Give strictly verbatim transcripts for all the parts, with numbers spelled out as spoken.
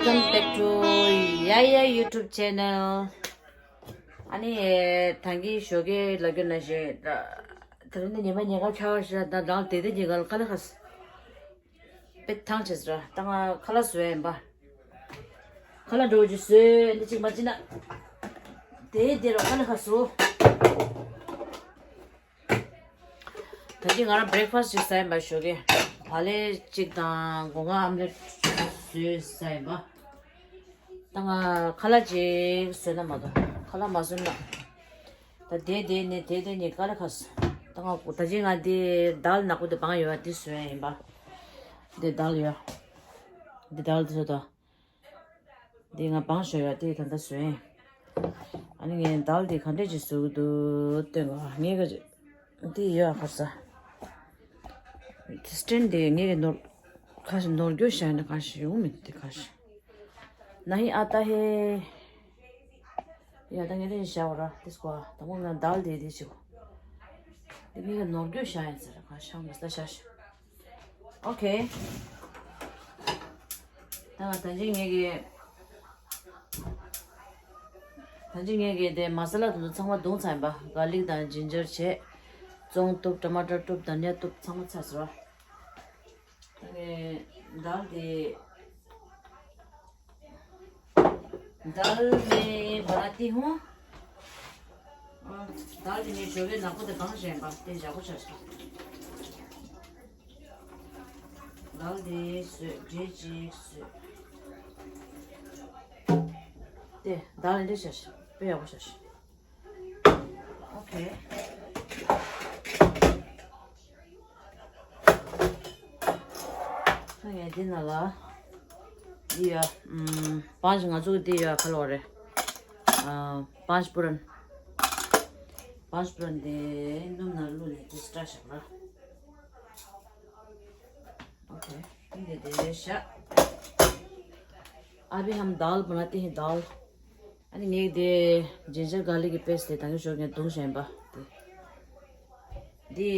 Welcome back to Yaya YouTube channel. ཨ་ནི་ད་གིན་ཞོགས་ཀས་ལབ་རྒྱུ་ནང་བཞིན་ད་དེ་རིང་ནི་ཉི་མ་ཉི་ཤུ་ཆགས་པ་ཞིག་ད་ནང་དེ་དེ་ཉི་ཤུ་ལ་ཁ་ལག་ཁ་ས་དཔེ་ཐང་ཆད་ཟེར་ད་ང་ཁ་ལག་བཟོས་ཡིན་པ། ཁ་ལག་འགྲོ་རྒྱུ་བཟོས་འདི་གཅིག་མ་ཅི་ན། དེ་དེ་རོ་ཁ་ལག་ཁ་སོ། ད་གིན་ང་རང་བྷི་རེག་ཕ་སི་ཅིག་ཟ་ཡིན་པ་ཞོགས་ཀས། བག་ལེབ་གཅིག་དང་སྒོ་ང་ཨམ་ལེ་ཊི་བཟོས་ཟ་ཡིན་པ། ད་ང་ཁ་ལག་ཅིག་བཟོས་ན་མ་གཏོགས་ཁ་ལག་མ་བཟོས་ན། ད་དེ་དེ་ནས་དེ་དེ་ནས་ཁ་ལག་ཁ་སོ། ད་ང་ད་གིན་ང་དེ་དཱལ་ནག་པོ་དེ་བང་ཡོད་པ་དེ་བཟོས་ཡིན་པ། དེ་དཱལ་ཡོད། དེ་དཱལ་དེ་བཟོ་ད། འདི་ང་བང་ཞོ་ཡོད་དེ་ད་ལྟ་བཟོས། ཨ་ནི་ངས་དཱལ་འདི་ག་འདྲས་ཅིག་བཟོ་གི་འདུག་སྟོན་གོ་ངས་ག་འདི་ཡོད་ཁ་ས། དེ་སི་ཊེན་འདི་ངས་གི་ནོར་ཁ་ཞིག་ནོར་རྒྱུ་བཞག་ན་ཁ་ཞིག་ཡོང་མི་འདུག་དེ་ཁ་ཞིག་ན་ཧི་ཨ་ཏ་ཧེ། ཡ་ད་ངས་དེ་བཞག་ར་དེ་སྐོ་ད་མོ་ང་དཱལ་འདི་འདི་ཞིག་འདི་ངས་གི་ནོར་རྒྱུ་བཞག་ཡིན་ཟེར་ཁ་ཤང་མི་ས་ཤ་ཤ། ཨོ་ཁེ། ད་ང་ད་ཅི་ངས་ཀྱི། ད་ཅི་ངས་ཀྱི་དེ་མ་ས་ལ་དེ་ཚོ་ཚང་མ་བརྡུངས་ཚར་ཡིན་པ། གར་ལིག་དང་ཇིན་ཇར་བྱས། ཙོང་བཏུབ། ཊ་མ་ཊར་བཏུབ། དྷ་ནི་ཡ་བཏུབ། ཚང་མ་ཚར་སོང་། ད་ངས་དཱལ་དེ། दाल में बनाती हूँ। दाल में ཞོགས་ཀས་ནག་པོ་དེ་གང་བྱས་པ་དེ་བཞག་པོ་ཆགས་སོང་། दाल དེ་བཟོས་འབྲས་གཅིག་བཟོས། དེ་दाल འདི་བྱས་དཔེ་ཡག་པོ་བྱས། ཨོ་ཁེ། ངས་འདི་ནང་ལ་འདི་ཡ། ཨམ། སྤང་ཞིག་ང་ཚོ་འདི་ཡ་ཁ་ལོ་རེད། ཨ། པཱན་ཅ་པུ་རན། པཱན་ཅ་པུ་རན་འདི་སྣུམ་ནང་བླུགས་ནས་འདི་སི་ཏྲ་བཞག་ར། ཨོ་ཁེ། འདི་འདི་བཞག अभी हम दाल बनाते हैं दाल। ཨ་ནི་ངས་དེ་ཇིན་ཇར་གར་ལིག་གི་པེ་སི་ཊི་དེ་ད་གིན་ཞོགས་ཀས་བརྡུངས་བཞག་ཡིན་པ་དེ། དེ་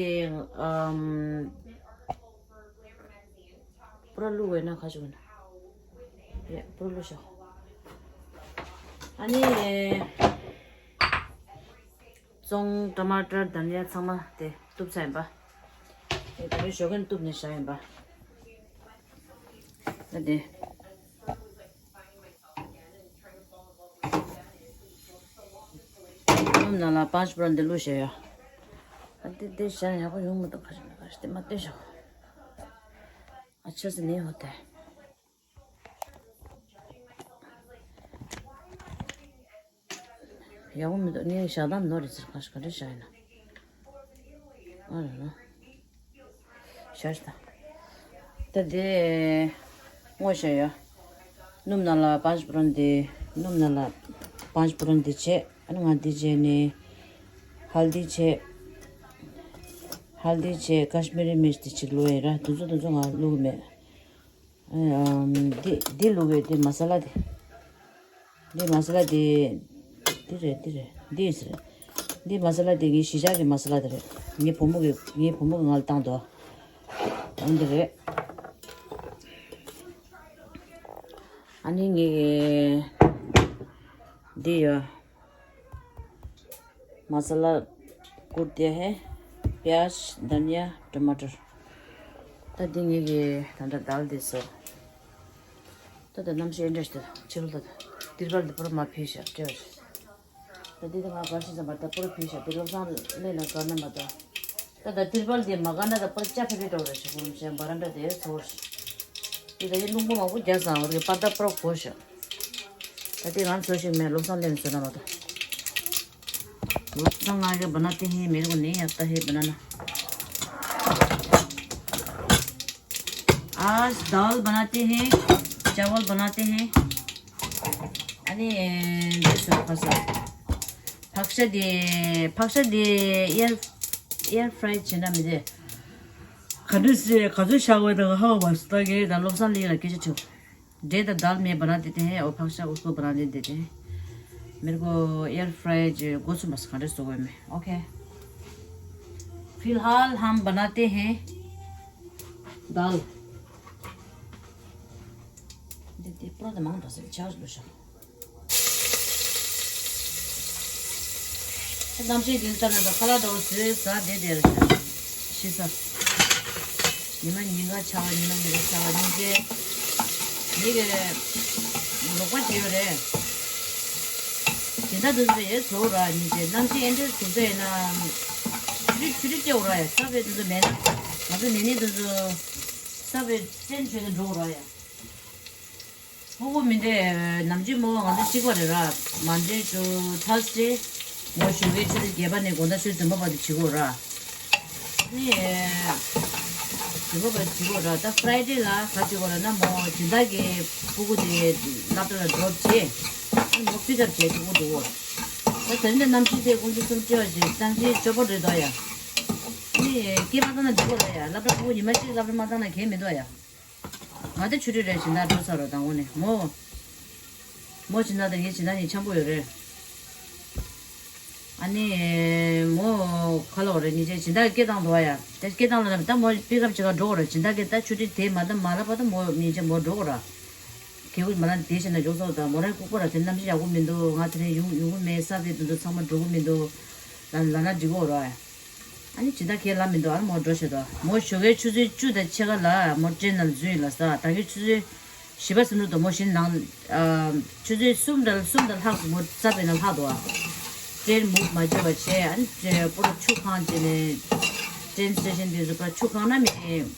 ཨམ། པུ་ར་བླུགས་པས་ན་ཁ་ཆུ་བས་ན། ཡ་པུ་ར་བླུགས་ཤོག་ཨ་ནི། ཙོང་ཊ་མ་ཊར་དྷ་ནི་ཡ་ཚང་མ་དེ་གཏུབ་ཚར་ཡིན་པ། དེ་ད་གིན་ཞོགས་ཀས་གཏུབ་ནས་བཞག་ཡིན་པ། ད་དེ། སྣུམ་ནང་ལ་པཱན་ཅ་པུ་རན་འདི་བླུགས་བཞག་ཡོད། ཨ་འདི་འདི་བཞག་ན་ཡག་པོ་ཡོང་མི་འདུག་ཁ་ཤས་ཁ་ཤས་དེ་མ་བལྟས་ཤོག་ཨ་ཆ་ཟི་ནས་ཧོ་དེ། ཡག་པོ་མི་འདུག་ངས་ཞག་དང་ནོར་རེད་ཟེར་ཁ་ཤས་ག་འདྲ་བཞག་ཡིན་ན། ཨ་རེ་རེ། ཤར་ད། ད་དེ། ངོ་ཤ་ཡ། སྣུམ་ནང་ལ་པཱན་ཅ་པུ་རན་དེ། སྣུམ་ནང་ལ་པཱན་ཅ་པུ་རན་དེ་བྱས། ཨ་ནི་ང་འདི་བྱས་ནས། ཧལ་དི་བྱས། ཧལ་དི་བྱས་ཀ་ཤི་མི་རི་མིར་ཅི་དེ་གཅིག་བླུགས་ཡིན་ར། དེ་ཚོ་དེ་ཚོ་ང་བླུགས་མེད། ཨམ། འདི་འདི་བླུགས་ཡོད་དེ་མ་ས་ལ་དེ། འདི་མ་ས་ལ་དེ། འདི་རེད་འདི་རེད་འདི་ཡིན་ཟེར། འདི་མ་ས་ལ་དེ་ངའི་གཞིས་ཆགས་ཀྱི་མ་ས་ལ་དེ་རེད། ངའི་བུ་མོ་གི་ངའི་བུ་མོ་གི་ང་ལ་བཏང་འདུག་འོ་འདི་རེད། ཨ་ནི་ངའི་འདི་ཡོད། मसाला कूटते हैं प्याज धनिया टमाटर। ད་འདི་ངེད་ཀྱི་ད་ལྟ་དཱལ་འདི་བཟོ། ད་ལྟ་རྣམ་ཤེས་འདྲ་ཞིག་ད་ཕྱི་ལོ་ད་ཏིར་པལ་འདི་པུ་ར་མ་ཕུལ་ཤག་སྤྲེལ་བ་ཞིག་ད་འདི་ད་ང་ག་ཤི་ཙམ་པ་ད་པུ་ར་ཕུལ་ཤག་འདི་བློ་བཟང་ལས་ན་ག་ན་མ་ད། ད་ད་ཏིར་པལ་འདི་མ་ག་ན་ད་པུ་ར་ཅ་ཕེ་ཕེ་འགྲོ་ར་ཤག་གོ་རམ་ཤག་འབའ་ར་འདྲ་དེ་ཚོར་ཤག་འདི་ད་ཡི་རླུང་བུ་མང་པོ་རྒྱག་ཙང་འོ་རེ་པར་ད་པུ་ར་གོ་ཤག་ད་དེ་ང་ཚོ་ཞིག་མེད་བློ་བཟང་ལས་ན་ཚོད་ན་མ་ད། लोग संग आगे बनाते हैं, मेरे को नहीं आता है बनाना। आज दाल बनाते हैं, चावल बनाते हैं। अनि, ए, this one, फसा। फक्सा दे, फक्सा दे, एयर, एयर फ्राई छेना मिले। खडू से, खजू शागवे तो हवा बसता के, दा लोग संग ले लगे जो। डेढ़ दाल में बना देते हैं और फक्सा उसको बना देते हैं। मेरे को एयर फ्राई जो गोचु मस खड़े सोए में। ओके। फिलहाल हम बनाते हैं दाल। དེ་པོ་ར་དེ་མང་འགྲོ་ཟེར་ཆགས་འགྲོ་ཤག་གནམ་གཤིས་འདི་ལྟར་ན་ད་ཁ་ལག་འདྲ་བོ་བཟོས་ཟ་བསྡད་བསྡད་རེད་ཤག་ཤི་ས། ཉི་མ་ཉིན་ག་ཆར་པ་ཉི་མ་ཉིན་ག་ཆར་པ་སྙིང་རྗེ། ཡི་གེ་རོགས་པ་བྱེད་ཡོད་རེད། སྦྱིན་བདག་འདི་ཚོ་ཡས་བཟོ་ར་སྙིང་རྗེ། གནམ་གཤིས་ཨེ་འདྲ་སྡུག་ས་ཡིན་ན་ཆུ་ཊི་ཆུ་ཊི་སྤྲད་འོ་ར་ཡ། ས་བོན་འདི་ཚོ་མེད་ན་ང་ཚོ་ནེ་ནེ་འདི་ཚོ་ས་བོན་སྤྲད་བྱས་ནས་འགྲོ་འོ་ར་ཡ། ཕྲུ་གུ་མི་འདྲ་ནམ་རྒྱུན་མོ་ང་ཚོ་གཅིག་པ་རེད་ར། མན་ཌེ་ཊུ་ཐར་སི་ཌེ་མོ་ཞོགས་ཀའི་ཆུ་ཚོད་བརྒྱད་པ་ནས་དགོང་དག་ཆུ་ཚོད་བདུན་པ་བར་དུ་བྱེད་དགོས་ར། ནི་བདུན་པ་བར་དུ་བྱེད་དགོས་ར། ད་ཕ་རའི་ཌེ་ལ་ག་བྱེད་དགོས་ར་ན་མོ་སྦྱིན་བདག་གི་ཕྲུ་གུ་དེ་སློབ་གྲྭ་ལ་ཌོབ་བྱས། ཨ་ནི་མོ་པིག་ཨབ་བྱས་ཆོག་གི་འདུག་གོ། ད་དེ་རིང་འདྲ་གནམ་གཤིས་དེ་དགོང་དག་སུམ་ཅུ་བ་ཞིག་གནམ་གཤིས་སྐྱོ་པོ་རེད་འདུག་ཡ། ཨ་ནི་སྐད་མ་བཏང་ན་འགྲིག་གོ་ར་ཡ། སློབ་གྲྭ་ཕྲུ་གུ་ཉི་མ་གཅིག་སློབ་གྲྭ་མ་བཏང་ན་གལ་མི་འདུག་ཡ། ང་དེ་ཆུ་ཊི་རེད་བཞིན་ད་འགྲོ་ཚར་རོ་དང་པོ་ནས་མོ། མོ་སྦྱིན་བདག་དང་ངའི་སྦྱིན་བདག་གཉིས་འཆམ་པོ་ཡོད་རེད། ཨ་ནི། མོ། ཁ་ལོ་རེད་ཉིན་བྱེད་སྦྱིན་བདག་སྐད་བཏང་འདུག་ཡ། དེ་སྐད་བཏང་ལ་ད་མོ་པིག་ཨབ་བྱེད་ག་འགྲོ་གོ་ར། སྦྱིན་བདག་གིས་ད་ཆུ་ཊི་དེ་མ་ད་མ་ལབ་པ་ད་མོ་ཉིན་བྱེད་མོ་འགྲོ་གོ་ར། གལ་ཀུ་མ་ལ་དེ་བྱས་ན་མགྱོགས་སོང་ད་མོ་རང་ལྐུགས་པ་ར། དེ་གནམ་གཤིས་ཡག་པོ་མི་འདུག་ང་དེ་རིང་ཡོང་ཡོང་གི་མེད། ས་བོན་དེ་ཚོ་ཚང་མ་འགྲོ་གི་མི་འདུག་ལ་ལ་ན་འགྲིག་གོ་ར། ཨ་ནི་སྦྱིན་བདག་ཁས་ལེན་མི་འདུག་ཨ་ནི་མོ་འགྲོ་བྱེད་དོ། མོ་ཞོགས་ཀའི་ཆུ་ཚོད་བཅུ་དང་ཕྱེད་ཀ་ལ་མོ་ཊེན་ནང་འཛུལ་ཡིན་ལ་ས། ད་གིན་ཆུ་ཚོད་བཞི་པ་ཟིན་འགྲོ་འདུག་མོ་གཞི་ནང་། ཨ། ཆུ་ཚོད་གསུམ་དང་གསུམ་དང་ལྷག་མོ་ས་བོན་ནང་ལྷག་འདུག་ཨ། ཊེན་མུབ་མ་བྱས་པ་བྱས། ཨ་ནི་པོ་ར་ཆུ་གང་བྱས་ནས་ཊེན་སི་ཊེ་ཤན་དེ་ཚོ་པོ་ར་ཆུ་གང་ན་མེད་ནས་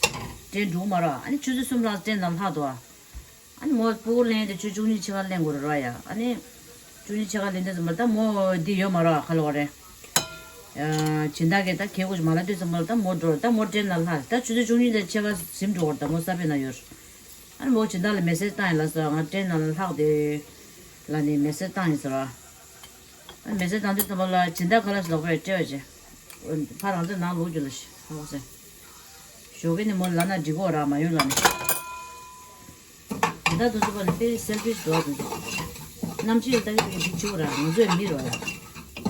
ཊེན་འགྲོ་གི་མ་རེད། ཨ་ནི་ཆུ་ཚོད་གསུམ་ལྷག་ཊེན་ནང་ལྷག་འདུག་ཨ། ཨ་ནི་མོ་སྤུ་གུ་ལེན་དེ་ཆུ་བཅུ་གཉིས་ཕྱེད་ཀ་ལེན་དགོས་རེད་ར་ཡ། ཨ་ནི་བཅུ་གཉིས་ཕྱེད་ཀ་ལེན་དུས་ཙམ་པ་ད་མོ་འདི་ཡོད་མ་རེད། ཁ་ལོ་རེད། ཨ། སྦྱིན་བདག་གིས་ད་གལ་ཀུ་མ་ལ་དུས་ཙམ་པ་ད་མོ་འགྲོ། ད་མོ་ཊེན་ལ་ལྷག་ད་ཆུ་ཚོད་བཅུ་གཉིས་དང་ཕྱེད་ཀ་ཟིན་འགྲོ་གི་རེད། ད་མོ་ས་བོན་ནང་ཡོད། ཨ་ནི་མོ་སྦྱིན་བདག་ལ་མེ་སེ་ཇི་བཏང་ཡིན་ལ་ས། ང་ཊེན་ནང་ལ་ལྷག་དེ་ལ་ནི་མེ་སེ་ཇི་བཏང་ཡིན་ཟེར་བ། ཨ་ནི་མེ་སེ་ཇི་བཏང་དུས་ཙམ་པ་ལ་སྦྱིན་བདག་ཁ་ལག་ཞིག་ལོག་པས་སྤྲད་པ་བྱས། ཕར་རང་ཚོའི་ནང་ལོག་རྒྱུ་ལ་ཤི་ཧ་གོ་ཟེར། ཞོགས་ཀས་ནི་མོ་ལབ་ན་འགྲིག་གོ་ར། མ་ཡོང་ལབ་ནི། ད་དུ་ཚོ་པ་ནི་དཔེ་སེལ་ཕིཤ་འདུག་དུ་ཚོ། གནམ་གཤིས་ལ་ལྟ་གི་འདུག་འགྲིག་ཆུ་ར། ང་ཚོའི་མི་རོ་ཡ།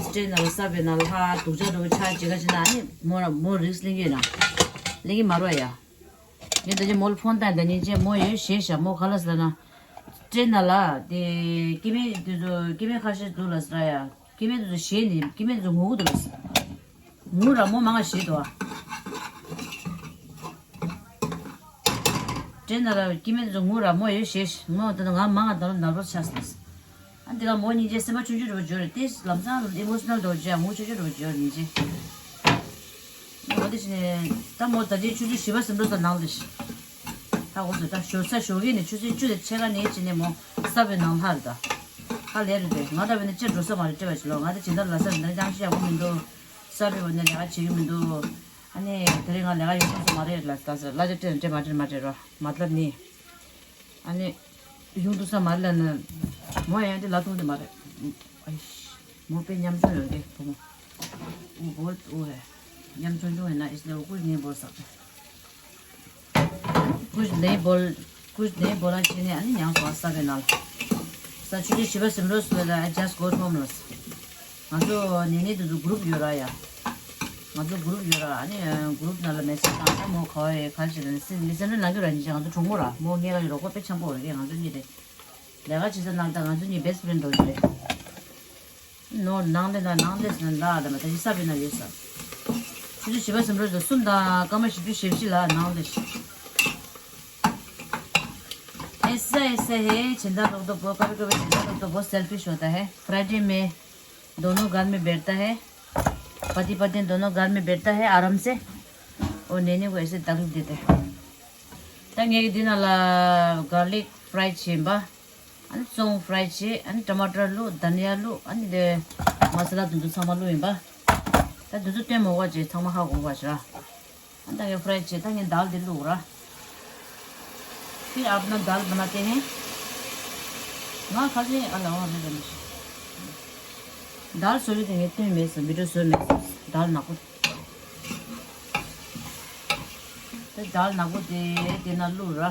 སྤྲེལ་ནང་ལ་ས་བོན་ནང་ལ་ཧ་སྡུག་ཅག་འགྲོ་བའི་ཆ་ཇི་ག་ཅི་ན་ནི་མོ་ར་མོ་རིགས་ལེན་གི་ཡོད་ན། ལེན་གི་མ་རོ་ཡ། ངས་ད་ཅི་མོ་ལ་ཕོན་བཏང་ད་ཉིན་ཅེ་མོ་ཡོད་ཞེས་ཤ་མོ་ག་ལ་ཟེར་ན། སྤྲེལ་ནང་ལ་དེ་སྐྱེ་དམན་དུ་ཚོ་སྐྱེ་དམན་ཁ་ཤས་འདུག་ལ་ཟེར་ཡ། སྐྱེ་དམན་དུ་ཚོ་ཞེས་ནི་སྐྱེ་དམན་དུ་ཚོ་ངུ་གི་འདུག་ལ་ཟེར། ངུ་ར་མོ་མང་ང་ཞེས་དོ། དྲན་ན་ར་སྐྱེ་དམན་ཚོ་ངུ་ར་མོ་ཡོད་ཞེས་མོ་དེ་ང་མང་ང་ད་རུང་ནར་བོ་ཆགས་སོང་། ཨ་འདི་ག་མོ་སྙིང་རྗེ་སེམས་པ་ཆུང་ཆུང་རེ་བ་འབྱོར་རེད་དེ་ལམ་སང་ཨི་མོ་ཤི་ནལ་འགྲོ་བྱས་ངུ་ཆུང་ཆུང་རེ་བ་འབྱོར་སྙིང་རྗེ། མོ་དེ་བཞིན་ད་མོ་ད་ཅི་ཆུ་ཚོད་བཞི་པ་ཟིན་འགྲོ་ས་ནང་ལ་ཤི། ཧ་གོ་སོང་། ད་ཞོགས་ས་ཞོགས་ཀས་ནས་ཆུ་ཚོད་བཅུ་དང་ཕྱེད་ཀ་ནས་བྱས་ནས་མོ་ས་བོན་ནང་ལྷག་རེད་ད། ཧ་ལས་རེད་དེ་ང་ད་བས་ན་ཅི་འགྲོ་ས་མ་རེད་སྤྲད་པ་ཞིག་ལོ། ང་ད་ཇི་ལྟར་ལ་ས་འདི་ལྟར་ཅང་ཤེས་ཡག་པོ་མི་འདུག་ས་བོན་བ་ནས་ལས་ཀ་བྱེད་ཀྱི་མི་འདུག་ཨ་ནི་དེ་རིང་ང་ལས་ཀ་ཡོང་ཐུབ་ས་མ་རེད་ལ་ད་ཟེར་གླ་ཆ་སྤྲད་ན་སྤྲད་མ་སྤྲད་མ་སྤྲད་རོགས་མ་ལབ་ནི། ཨ་ནི་ཡོང་ཐུབ་ས་མ་རེད་ལ་ན་མོ་ཡང་དེ་ལ་ཐུག་འདི་མ་རེད། ཨ་ཤི་མོ་དཔེ་ཉམ་ཆུང་ཡོད་གི་བུ་མོ། ཨུ་བོ་ཨུ་རེད། ཉམ་ཆུང་ཆུང་ཡིན་ན་ཨིས་ལེ་ཨུ་ཀུ་ནི་བོ་ཟག་གི་ཀུཤ་ནེ་བོལ། ཀུཤ་ནེ་བོལ་ལ་བྱས་ནས་ཨ་ནི་མྱངས་སོང་ས་གི་ནང་ལ། ས་ཆུ་ཚོད་བཞི་པ་ཟིན་འགྲོ་སོང་ལ་I just got home ལ། ང་ཚོ་ནེ་ནེ་དེ་ཚོ་གུ་རུབ་ཡོད་ར་ཡ། ང་ཚོ་གུ་རུབ་ཡོད་ར་ཨ་ནི་གུ་རུབ་ནང་ལ་མེ་སེ་ཇི་བཏང་ད་མོ་ག་བ་ཡོད་ག་རེ་བྱེད་ད་ནི་སི་མི་སེམས་ནང་གི་ར་ཉི་ཆ་ང་ཚོ་གྲོགས་མོ་ར་མོ་ངའི་ག་ཡོད་རོགས་པ་དཔེ་འཆམ་པོ་རེད་ང་ཚོ་གཉིས་རེད། ལས་ཀ་བྱེད་ས་ནང་ད་ང་ཚོ་གཉིས་best friend འགྲོ་གི་རེད། ནོར་ནང་ལས་ན་ནང་ལས་ན་ལ་ལ་མ་ད་ཞིག་ས་བི་ན་ཡོད་ས། ཆུ་ཚོད་བཞི་པ་ཟིན་འགྲོ་ཟེར་གསུམ་དང་སྐར་མ་བཞི་བཅུ་ཞེ་བཞི་ལ་ནང་ལས་ཤི། ऐसा ऐसा है चिंता लोग तो बहुत कभी कभी चिंता लोग तो बहुत सेल्फिश होता है फ्राइडे में दोनों घर में बैठता है पति पत्नी दोनों घर में बैठता है आराम से और नैने को ऐसे तकलीफ देता है ད་ངས་འདི་ནང་ལ་garlic fry བྱིན་པ། ཨ་ནི་བཙོང་fry བྱས། ཨ་ནི་ཊ་མ་ཊར་བླུགས། དྷ་ནི་ཡ་བླུགས། ཨ་ནི་དེ་མ་ས་ལ་དེ་ཚོ་ཚང་མ་བླུགས་ཡིན་པ། ད་དེ་ཚོ་སྟོན་མ་དགོས་པ་བྱས་ཚང་མ་ཧ་གོ་དགོས་པ་བྱས་ར། ཨ་ནི་ད་ངས་fry བྱས་ད་ངས་དཱལ་དེ་བླུགས་ར། फिर आप ना दाल बनाते हैं ང་ཁ་སང་ཨ་ལ་འོང་རེད་རེད་མི་ཤེས། དཱལ་བཟོ་རྒྱུ་དེ་ངས་སྟོན་མེད་ཟེར་video བཟོས་མེད་ཟེར་དཱལ་ནག་པོ། དེ་དཱལ་ནག་པོ་དེ་དེ་ན་བླུགས་ར།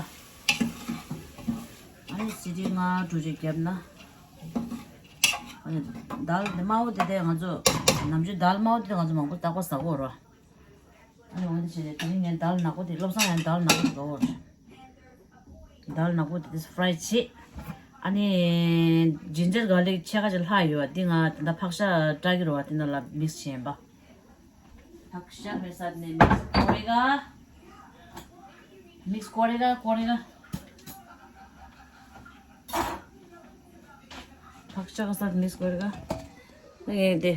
ཨ་ནི་སི་ཊི་ལྔ་དྲུག་ཅིག་བརྒྱབ་ན། ཨ་ནི་དཱལ་དེ་དམར་པོ་དེ་དེ་ང་ཚོ་ནམ་རྒྱུན་དཱལ་དམར་པོ་དེ་ང་ཚོ་མང་པོ་རྟག་པར་ཟ་གི་ཡོད་རེད། ཨ་ནི་འོ་དེ་བྱས་ནས་དེ་རིང་ངས་དཱལ་ནག་པོ་དེ་བློ་བཟང་ཡང་དཱལ་ནག་པོ་དེ་དགའ་བོ་རེད། དཱལ་ནག་པོ་དེ་ཏིས་ཕ་རའི་བྱེད། ཨ་ནི་ཇིན་ཇར་གར་ལིག་ཕྱེད་ཀ་ཅིག་ལྷག་ཡོད་པ་འདི་ང་ད་ལྟ་ཕག་ཤ་བཀྲ་གི་རེད་པ། འདི་ནང་ལ་མིག་སི་བྱས་པ། ཕག་ཤ་ཕེ་ས་ནས་མིག་སི་ཀོ་རེ་ག་མིག་སི་ཀོ་རེ་ག་ཀོ་རེ་ག་ཕག་ཤ་ག་ས་མིག་སི་ཀོ་རེ་ག་ངས་དེ་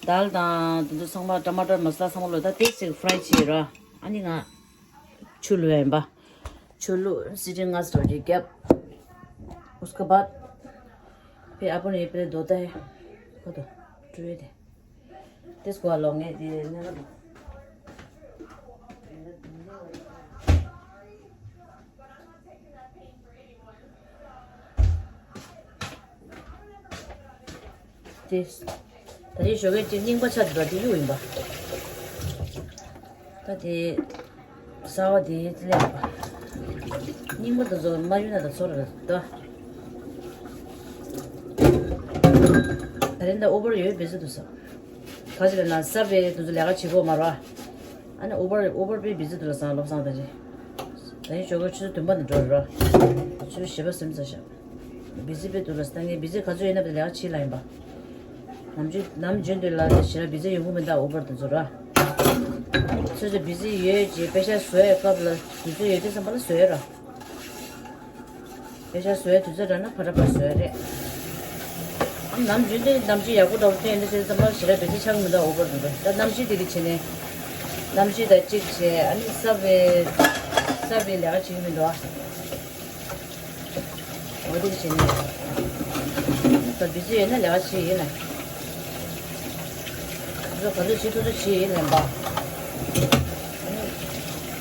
དཱལ་དང་དེ་ཚོ་ཚང་མ་ཊ་མ་ཊར་མ་སི་ལ་ཚང་མ་ལོ་ད་ཏིས་ཅིག་ཕ་རའི་བྱས་ར། ཨ་ནི་ང་ཆུ་བླུགས་ཡིན་པ། ཆུ་བླུགས་སི་ཊིང་ང་སི་ཏོ་རི་རྒྱབ། उसके बाद फिर अपन ये पहले धोता है। को तो ट्रे दे तेस को लो ङས་དེ་ནས་ལ། དེ། ད་དེ་ཞོགས་ཀས་ཅིག་རྙིང་པ་ཆགས་འདུག་དེ་གཡུག་ཡིན་པ། ད་དེ། གསར་བ་དེ་ལས་པ། རྙིང་པ་དེ་ཚོ་མ་གཡུག་ན་ད་ཚོར་རེད་ད། ད་རིང་ད་ཨུ་བར་ཡོད་བེ་ཟི་དུ་ས། ག་ཅི་ལ་ན་ས་བེ་དུ་ཚོ་ལས་ཀ་བྱེད་གོ་མ་ར། ཨ་ནི་ཨུ་བར་ཨུ་བར་པེ་བེ་ཟི་དུ་ལ་སང་ལོ་སང་ད་ཅི། ད་ཡིན་ཞོགས་ཀས་ཆུ་ཚོད་བདུན་པ་ནས་འགྲོ་ར། ཆུ་ཚོད་བཞི་པ་སེམས་ཚ་ཤག་བི་ཛི་པའི་དུ་ལ་སྟངས་ངན་བི་ཛི་ག་ཚོད་ཡིན་ན་བི་ཛི་ལས་ཀ་བྱེད་ལ་ཡིན་པ། ནམ་རྒྱུན་ནམ་རྒྱུན་དུ་ལ་ཞེ་ར་བི་ཛི་ཡོང་གི་མི་འདུག་ཨུ་བར་དུ་ཚོ་ར། ཚོད་ཚོད་བི་ཛི་ཡོད་ཅེས་པེ་ཤ་བཟོ་ཡའི་སྐབས་ལ་དུས་ཚོད་ཡོད་དུས་ཙམ་པ་ལ་བཟོ་ཡ་ར། པེ་ཤ་བཟོ་ཡའི་དུས་ཚོད་རག་ན་ཕར་ར་ཕར་བཟོ་ཡ་རེད། ཨ་ནམ་རྒྱུན་དུ་གནམ་གཤིས་ཡག་པོ་འདྲ་བོ་ཐོན་ཡོང་དུས་ཙམ་པ་ཞེ་ར་བི་ཛི་ཆགས་གི་མི་འདུག་ཨུ་བར་དུ་ཚོ་ད་གནམ་གཤིས་དེ་གི་བྱས་ནས། གནམ་གཤིས་དང་གཅིག་བྱས་ཨ་ནི་གསར་པའི་གསར་པའི་ལས་ཀ་བྱེད་ཀྱི་མི་འདུག་ཨ། འོ་དེ་བྱས་ནས། ད་བི་ཛི་ཡོད་ན་ལས་ཀ་བྱེད་ཡིན་ལ། ང་ཚོ་ག་ཚོད་བྱེད་ཐུབ་ཚོད་བྱེད་ཡིན་ལ་འབའ།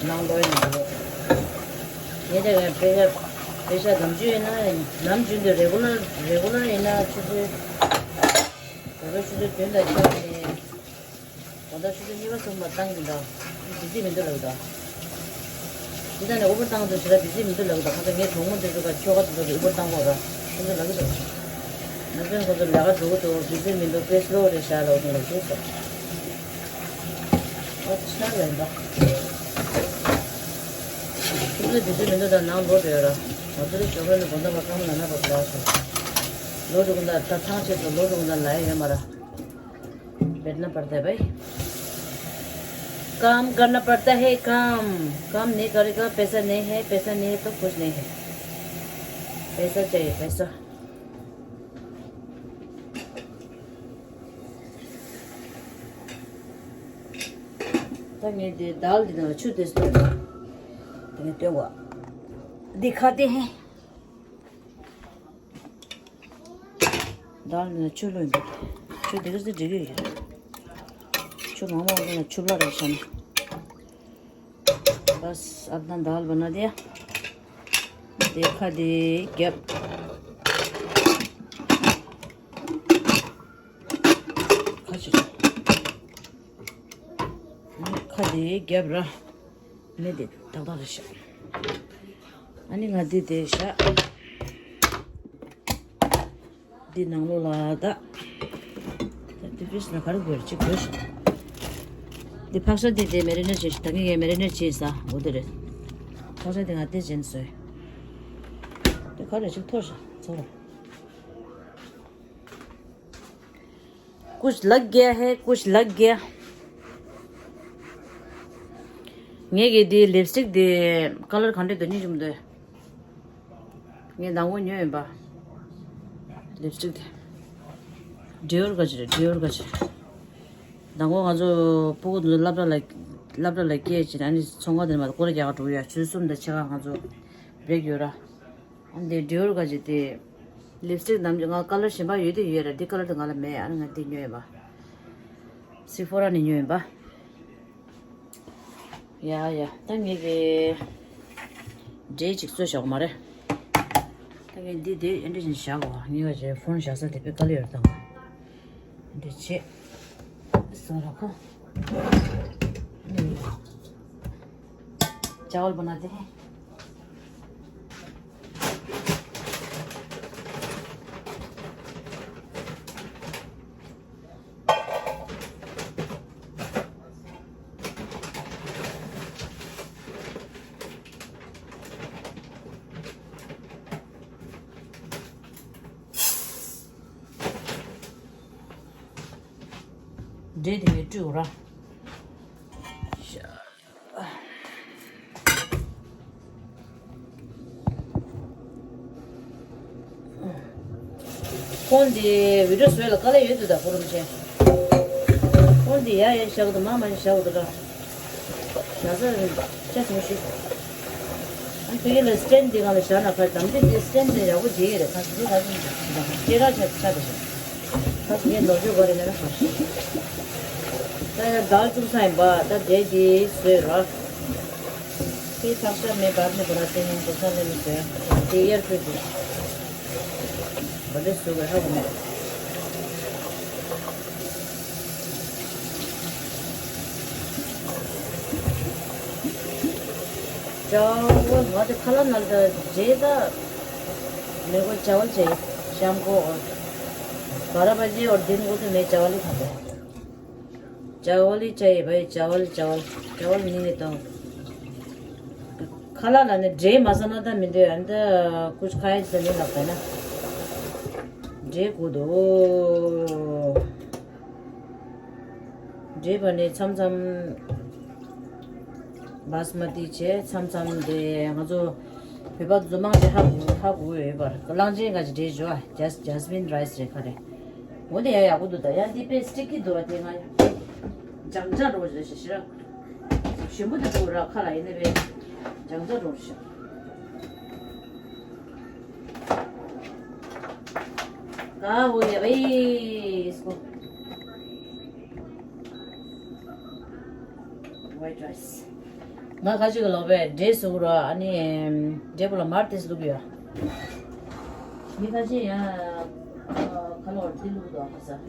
ནང་ལོག་ཡིན་ན་ལོག་ངས་དེ་ག་པེ་ཤ་པེ་ཤ་ནམ་རྒྱུན་ཡིན་ན་ནམ་རྒྱུན་དུ་རེ་གུ་ལར་རེ་གུ་ལར་ཡིན་ན་ཆུ་ཚོད། རེ་གུ་ལར་ཆུ་ཚོད་བདུན་དང་ཕྱེད་ནས། ད་ལྟ་ཆུ་ཚོད་གཉིས་པ་གསུམ་པ་བཏང་གི་འདུག་བི་ཛི་མི་འདུག་ལབ་འདུག་ཇི་ལྟར་ནས་ཨུ་བར་བཏང་དུས་ཇི་ལྟར་བི་ཛི་མི་འདུག་ལབ་འདུག་ཁ་ཚ་ངའི་གྲོགས་མོ་འདི་ཚོ་ག་ཁྱོ་ག་འདི་ཚོ་གི་ཨུ་བར་བཏང་གོ་ར་ཁོ་ཚོ་ལབ་ཀྱི་འདུག་ནམ་རྒྱུན་ཁོ་ཚོ་ལས་ཀ་འགྲོ་གི་འདུག་བི་ཛི་མི་འདུག་དཔེ་སི་ལོ་རེད་ཤག་ལབ་འདུག་ལབ་ཀྱི་འདུག་ཨོ་ཆ་ལབ་འདུག་ཁོ་ཚོ་བི་ཛི་མི་འདུག་ད་ནང་ལོག་འགྲོ་ཡོད་ར། ང་ཚོ་རེ་ཞོགས་པ་ནས་དགོང་དག་བར་ཀ་མ་ན་ན་བར་ལ་སོང་། ལོག་འགྲོ་གི་འདུག་ད་ཐང་ཆད་སོང་ལོག་འགྲོ་གི་འདུག་ལ་ཡ་ཡོད་མ་ར། बैठना पड़ता है भाई। काम करना पड़ता है काम। काम नहीं करेगा पैसा नहीं है पैसा नहीं है तो कुछ नहीं है। पैसा चाहिए पैसा। ད་ངས་དེ་དཱལ་འདི་ནང་ལ་ཆུ་དེ་སྟོན་པ། དེ་ནས་སྟོན་པ། འདི་ཁ་དེ་ཧེ། དཱལ་ནི་ཆུ་ལོན་གི་ཆུ་དེ་ག་སེ་འགྲིག་གི་ཡོད། ཆུ་མང་མང་ལོན་ན་ཆུ་བླ་རེད་བསམ། बस अब ना दाल बना दिया। देखा दे क्या खा दे क्या ब्रा। མེད་དེ་ཏག་ཏག་རེད་ཤག་ཨ་ནི་ང་འདི་དེ་ཤག་འདི་ནང་ལོགས་ལ་ད། ད་འདི་ཕིས་ན་ག་རེ་དགོས་རེད་ཅིག་དགོས་ཤག་འདི་ཕག་ཤ་འདི་དེ་མེ་རི་ནེ་ཊི་བྱས་ཤག་ད་ངས་ངས་མེ་རི་ནེ་ཊི་བྱས་ས་འོ་དེ་རེད། ཕག་ཤ་འདི་ང་དེ་བྱས་ནས་བཟོས། འདི་ག་རེ་ཅིག་ཐོར་ཤག་ཚོར། कुछ लग गया है कुछ लग गया। ངས་ཀྱི་འདི་ལིབ་སི་ཊིག་འདི་ཀ་ལར་ག་འདྲ་འདུག་སྙིང་རྗེ་མོ་འདུག་ངས་མདང་དགོང་ཉོས་ཡིན་པ། ལིབ་སི་ཊིག་འདི། ཌི་ཨོར་ག་ཅི་རེད་ཌི་ཨོར་ག་ཅི། མདང་དགོང་ང་ཚོ་སྤུ་གུ་འདི་ཚོ་སློབ་གྲྭ་ལ་སློབ་གྲྭ་ལ་སྐྱེལ་བྱས་ནས་ཨ་ནི་ཚོང་ཁང་དེ་ནས་མར་སྐོར་ར་རྒྱག་ག་འགྲོ་གི་ཡོད། ཆུ་ཚོད་གསུམ་དང་ཕྱེད་ཀ་ང་ཚོ་བྷི་རེག་ཡོད་ར། ཨ་འདི་ཌི་ཨོར་ག་ཅི་དེ། ལིབ་སི་ཊིག་ནམ་རྒྱུན་ང་ཀ་ལར་གཞན་པ་ཡོད་དེ་ཡོད་ར་འདི་ཀ་ལར་དེ་ང་ལ་མེད། ཨ་ནི་ང་འདི་ཉོས་ཡིན་པ། སི་ཕོ་ར་ནས་ཉོས་ཡིན་པ། ཡ་ཡ་ད་ངས་ཀྱི་འབྲས་ཅིག་བཟོས་བཞག་གོ་མ་རེད། ད་ངས་འདི་དེ་ཨེ་འདྲ་བཞིན་བཞག་གོ་ངས་ཀྱི་ཕོན་བཞག་ས་དེ་དཔེ་དཀའ་ལས་ཡོད་དང་། འདི་བྱེད། སོ་ར་ཁོ། चावल बनाते हैं। འབྲས་དེ་བས་བཀྲུས་ར། ཁོང་འདི་བི་ཌིའོ་བཟོས་ལ་དཀའ་ལས་ཡོད་འདུག་ད་ཁོ་རང་ཆེ། ཁོང་འདི་ཡ་ཡ་བཞག་འདུག་མ་མ་བཞག་འདུག་ར། ན་ཚ་ཆ་ཆུང་ཤོས། ཨ་ཕ་གི་ལ་སི་ཊེན་འདི་གང་ལ་བཞག་ན་ཕར་དམ་ཚིག་འདི་སི་ཊེན་འདི་ཡག་པོ་བྱེད་ཀྱི་རེད། ཁ་ཅིག་ཁ་ཅིག་ཅེ་ར་ཆ་ཆ་དེ་ཤོད། ཁ་ཅིག་ངས་ནོར་བཅོས་ག་རེ་མེད་ན་ཁ་ཤོད། ད་ཡ་དལ་བཙུགས་ས་ཡིན་པ་ད་འབྲས་འདི་བཟོས་ར། དེ་ཐག་ཤ་མེད་པར་ནི་བ་ར་ཏེ་ནི་འགོ་ས་ལེན་མི་བཟོས། དེ་ཡར་ཕུད་དུ་བ་ལེ་བཟོས་པ་ཧ་གོ་མེད། चावल वहाँ तो खाला नल तो जेदा मेरे को चावल चाहिए शाम को। और बारह बजे और दिन को तो मैं चावल ही खाता हूँ। चावल ही चाहिए भाई, चावल, चावल। चावल नहीं है तो खाला ना ने ड्रे मसाला तो मिले अंदर कुछ खाए से नहीं लगता ना। ड्रे को दो। འདྲེས་པ་ནས་མཚམས་མཚམས་བཱ་སི་མ་ཏི་བྱས། མཚམས་མཚམས་དེ་ང་ཚོ་བོད་པ་ཚོ་མང་ཆེ་ཧ་གོ་ཧ་གོ་ཡོད་པར་གླང་ཆེན་ག་ཅིག་འདྲེས་བྱོས། ཇཱས་ཇཱས་མིན་རའི་སི་རེད་ཁ་རེད། འོ་དེ་ཡང་ཡག་པོ་འདུག་ད་ཡང་འདི་དཔེ་སི་ཊི་ཀི་འདུག་བ། དེ་ང་ལྗང་ལྗང་འགྲོ་བ་རེད་ཤག་ཞེ་དྲག་ཞིམ་པོ་དེ་འདུག་ར། ཁ་ལ་ཡིན་ནའི་དཔེ་ལྗང་ལྗང་འགྲོ་བ་རེད་ཤག Kahuya bai. White rice. ང་ཁ་ཅིག་གི་ལོག་པས་འབྲས་བཟོ་གི་ར། ཨ་ནི་འབྲས་བུ་ལ་མར་ཏིས་བླུགས་ཡོད། མི་ཁ་ཅིག་ཡང་ཁ་ལོར་ཏི་བླུགས་འདུག་ཁ་ས།